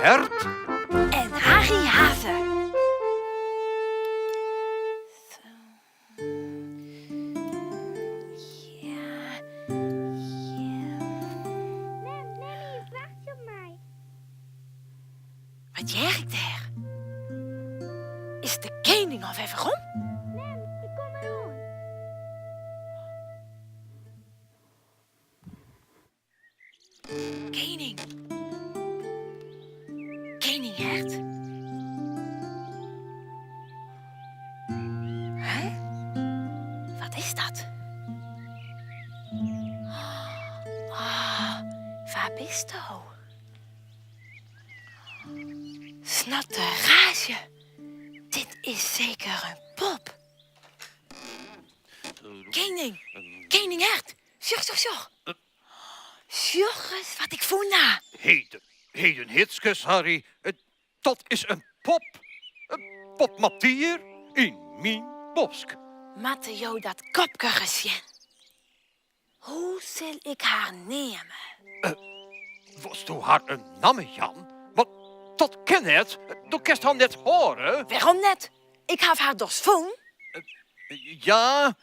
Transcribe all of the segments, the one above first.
Hert. En Harry Haze. Mem, Memmy, wachtsje op my. Wat hear ik dêr? Is de kening al wer werom? Mem, ik kom deroan. Kening. Kening Hert. Hè? Wat is dat? Oh, wa bisto? Snatteraazje. Dit is seker in pop. Kening, kening Hert. Sjoch, sjoch, sjoch. Sjoch ris wat ik fûn ha. Heden, heden Hitskes, Harry. Dat is in pop. In pop Matier yn myn bosk. Moatte jo dat kopke ris sjen. Hoe sil ik har neame? Wolsto har in namme jaan? Want dat kin net. Do kinst har net hâlde. Wêrom net? Ik haw har dochs fûn? Ja,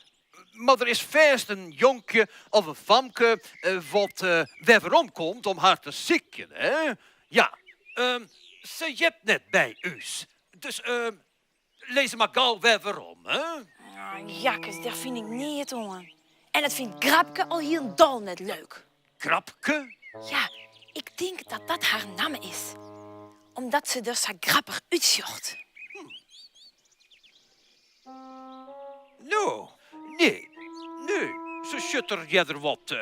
mar der is fêst in jonkje of in famke wat wer werom komt om har te sykjen, hè? Ja, se heart net by ús. Dus lis se mar gau wer werom, hè? Jakkes, dêr fyn ik neat oan. En dat fynt Grapke al hielendal net leuk. Grapke? Ja, ik tink dat dat har namme is. Omdat se der sa grappich útsjocht. No, nee, nee, se sjocht der earder wat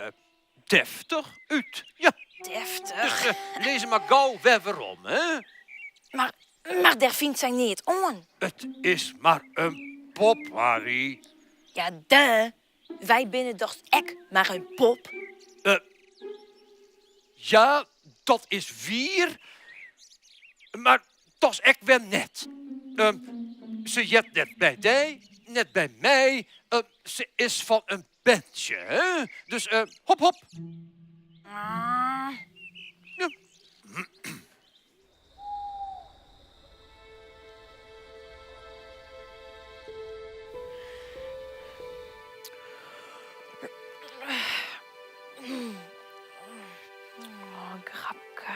deftich út. Ja. Deftich? Dus lis se mar gau wer werom, hè? Mar, mar dêr fynt sy neat oan. It is mar in pop, Harry. Ja, duh. Wy binne dochs ek mar in pop? Ja, dat is wier, mar dochs ek wer net. Se heart net by dy, net by my. Se is fan in berntsje, hè? Dus hop hop. Ja. Oh, grapke.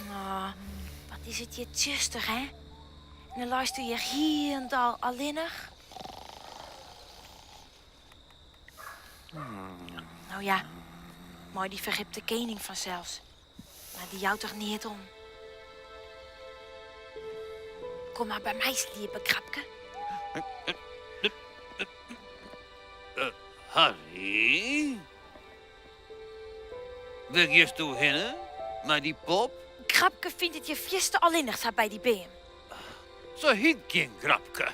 Oh, wat is it hjir tsjuster, hè? En dan leist do hjir hielendal allinnich. No ja, mei dy ferripte kening fansels. Mar dy jout der neat om. Kom mar by my sliepe, Grapke. Harry? Wêr giest do hinne mei dy pop? Grapke fynt it hjir fierste allinnich sa by dy beam. Se hyt gjin Grapke.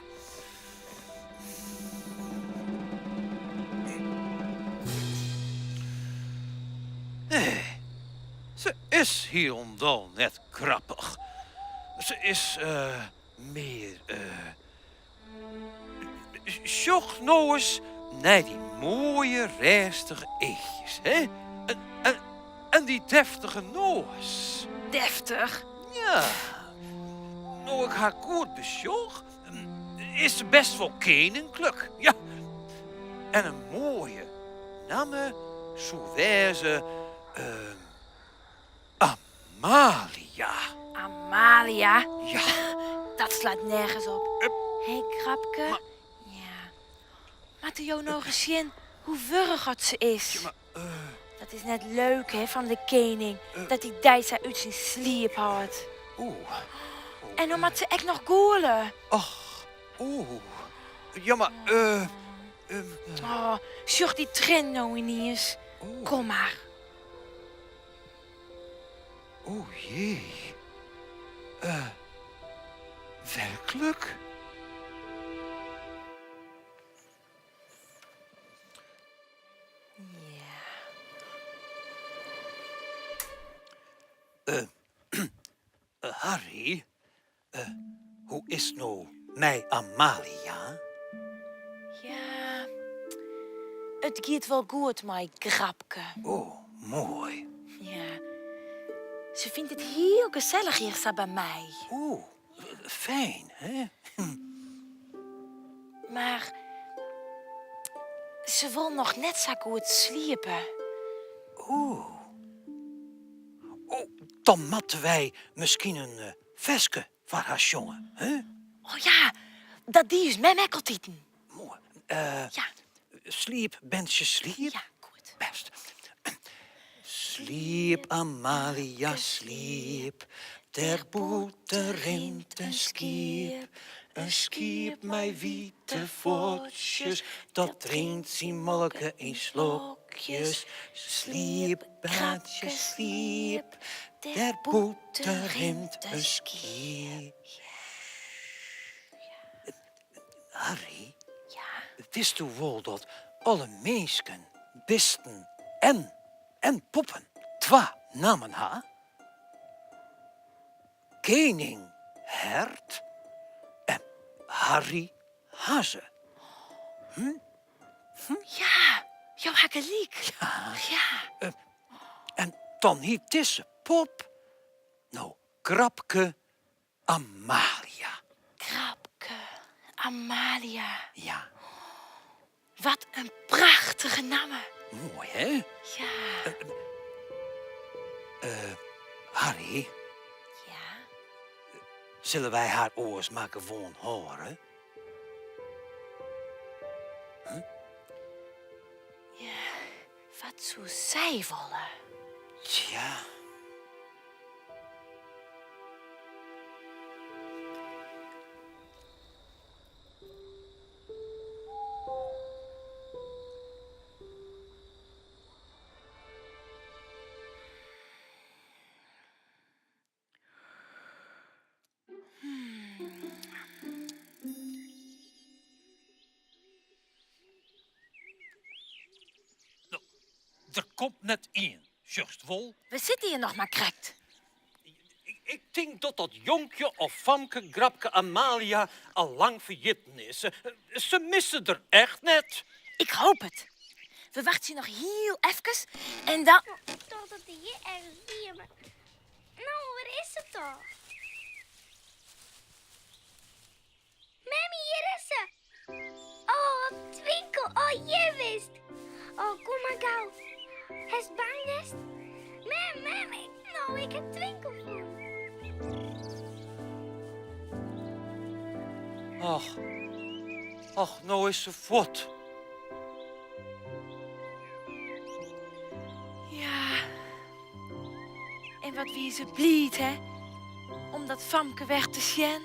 Nee, se is hielendal net grappich. Se is mear. Sjoch no ris nei dy moaie rêstige eachjes, hè? En, en dy deftige noas. Deftich? Ja. No ik har goed besjoch, is se best wol keninklik. Ja. En in moaie namme soe wêze Amalia. Amalia? Ja. Dat slaat nergens op. Hé, Grapke. Ja. Moatte jo no ris sjen hoe wurch oft se is. Ja, mar. Dat is net leuk hè fan de kening, dat hy dy sa út syn sliep hâldt. Oeh. En no moat se ek noch gûle. Och, oeh. Ja, mar, eh. Oh, sjoch dy triennen no yniens. Kom mar. O jee. Eh, werklik? Ja. Eh, Harry, eh, hoe is it no mei Amalia? Ja, it giet wol goed mei Grapke. O, moai. Ja, se fynt it hiel gesellich hjir sa by my. O, fijn, hè? Mar se wol noch net sa goed sliepe. O. O, dan moatte wy miskien in eh, ferske foar har sjonge, hè? Oh ja, dat die ús mem ek altiten. Moai. Eh, Ja. Sliep, Bentsje, sliep. Ja, goed. Bêst. Sliep, Amalia, sliep. Dêr bûten rint in skiep. In skiep mei wite fuotsjes, dat drinkt syn molke yn slokjes. Sliep, Bentsje, sliep. Dêr bûten rint in skiep. Harry, witsto wol dat alle minsken, bisten en en poppen twa nammen ha? Kening Hert en Harry Hazze. Ja, jo ha gelyk. Ja. En dan hyt dizze pop no Grapke Amalia. Grapke Amalia. Ja. Wat in prachtige namme. Moai, hè? Ja. Harry? Ja? Sille wy har oars mar gewoan hâlde? Ja, wat soe sy wolle? Tsja. No, der komt net ien, sjochst wol. We sitte hjir noch mar krekt. Ik tink dat dat jonkje of famke Grapke Amalia al lang ferjitten is. Se misse der echt net. Ik hoop it. We wachtsje noch hiel efkes en dan... Ik tocht dat er hjir ergens wie, mar no, wêr is se toch? Memmy, hjir is se! Oh, Twinkel, oh, hjir bist! Oh, kom mar gau. Hast bang west? Mem, mem, ik, no, ik ha Twinkel fûn. Och, och, no is se fuort. Ja, en wat wie se bliid, hè? Om dat famke wer te sjen.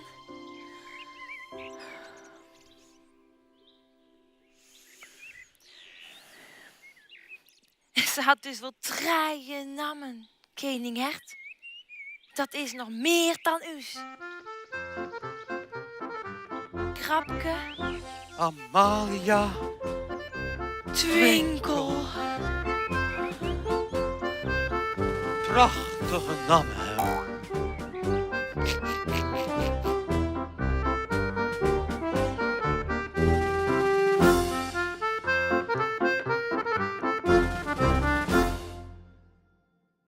Se hat dus wol trije nammen, kening Hert. Dat is noch mear dan ús. Grapke. Amalia. Twinkel. Prachtige namme.